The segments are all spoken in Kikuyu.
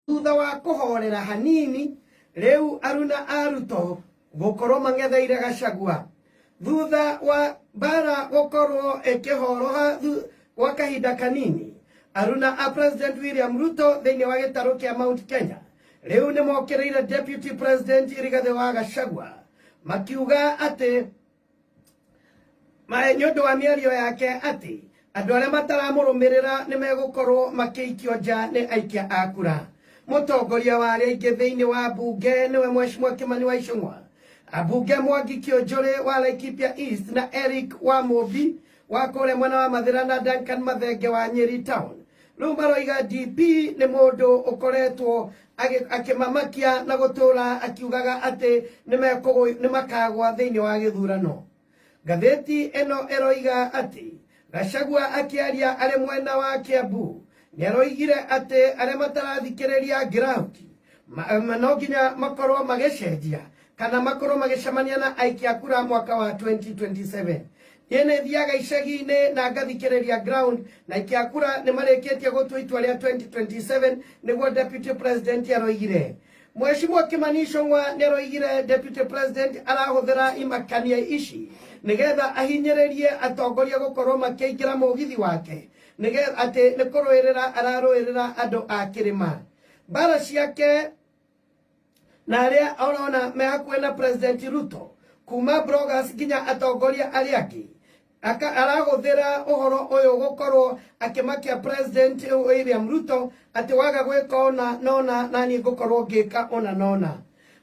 Thutha wa kũhorera hanini, rĩu aruna a Ruto gũkorwo mang'etheire Gachagua. Thutha wa mbara gũkorwo ĩkĩhoroha gwa kahinda kanini, aruna a President William Ruto thĩinĩ wa gĩtarũ kĩa Mount Kenya rĩu nĩ mokĩrĩire Deputy President Rigathĩ wa Gachagua makiuga atĩ nĩ ũndũ wa mĩario yake atĩ andũ arĩa mataramũrũmĩrĩra nĩ megũkorwo makĩikio nja nĩ aikia a kura. Mũtongoria wa arĩa aingĩ thĩinĩ wa mbunge nĩwe Mheshimiwa Kimani wa Ichung'wa, ambunge Mwangi Kĩũnjũrĩ wa Laikipia East na Eric wa Mũmbi wa kũrĩa mwena wa Mathĩra na Duncan Mathenge wa Nyeri Town. Rĩu maroiga DP nĩ mũndũ ũkoretwo akĩmamakia na gũtũra akiugaga atĩ nĩ makagwa thĩinĩ wa gĩthurano. Ngathĩti ĩno ĩroiga atĩ Gachagua akĩaria arĩ mwena wa Kiambu nĩ aroigire atĩ arĩa matarathikĩrĩria Ngirauti no nginya makorwo magĩcenjia kana makorwo magĩcemania na aikia kura mwaka wa 2027. Niĩ nĩ thiaga icagi-inĩ na ngathikĩrĩria ground na aikia kura nĩ marĩkĩtie gũtua itua rĩa 2027, nĩguo Deputy President aroigire. Mheshimiwa Kimani Ichung'wa nĩ aroigire Deputy President arahũthĩra imakania ici nĩgetha ahinyĩrĩrie atongoria gũkorwo makĩingĩra mũgithi wake nĩgetha atĩ nĩ kũrũĩrĩra ararũĩrĩra andũ a kĩrĩma. Mbara ciake na arĩa orona me hakuhĩ na President Ruto kuma bloggers nginya atongoria arĩa angĩ arahũthĩra ũhoro ũyũ gũkorwo akĩmakia President William Ruto atĩ waga gwĩka ũna nona na niĩ ngũkorwo ngĩka ũna nona.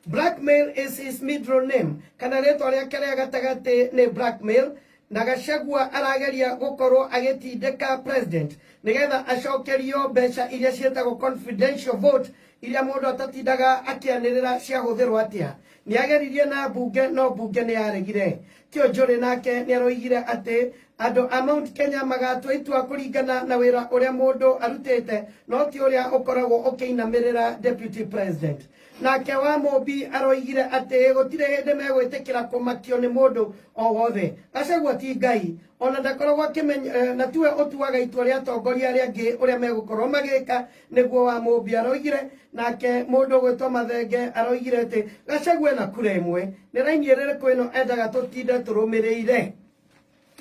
Blackmail is his middle name, kana rĩtwa rĩake rĩa gatagatĩ nĩ Blackmail, na Gachagua arageria gũkorwo agĩtindĩka president nĩgetha acokerio mbeca iria ciĩtagwo confidential vote iria mũndũ atatindaga akĩanĩrĩra ciahũthĩrwo atĩa. Nĩageririe na mbunge no mbunge nĩ yaregire. Kĩonjũrĩ nake nĩaroigire atĩ andũ a Mount Kenya magatua itua kũringana na wĩra ũrĩa mũndũ arutĩte no ti ũrĩa ũkoragwo ũkĩinamĩrĩra deputy president. Nake wa Mũmbi aroigire atĩ gũtirĩ hĩndĩ megwĩtĩkĩra kũmakio nĩ mũndũ o wothe. Gachagua ti Ngai ona ndakoragwo akĩmenya na tiwe ũtuaga itua rĩa atongoria arĩa angĩ ũrĩa megũkorwo magĩka, nĩguo wa Mũmbi aroigire. Nake mũndũ ũgwĩtwo Mathenge aroigire atĩ Gachagua ena kura ĩmwe, nĩ raini ĩrĩkũ ĩno endaga tũtinde tũrũmĩrĩire.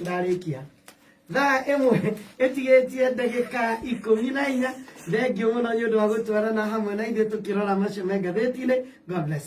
Ndarĩkia thaa 1 ĩtigĩtie ndagĩka 14. Thengiũ mũno nĩ ũndũ wa gũtwarana hamwe na ithuĩ tũkĩrora macio me ngathĩti-inĩ. God bless.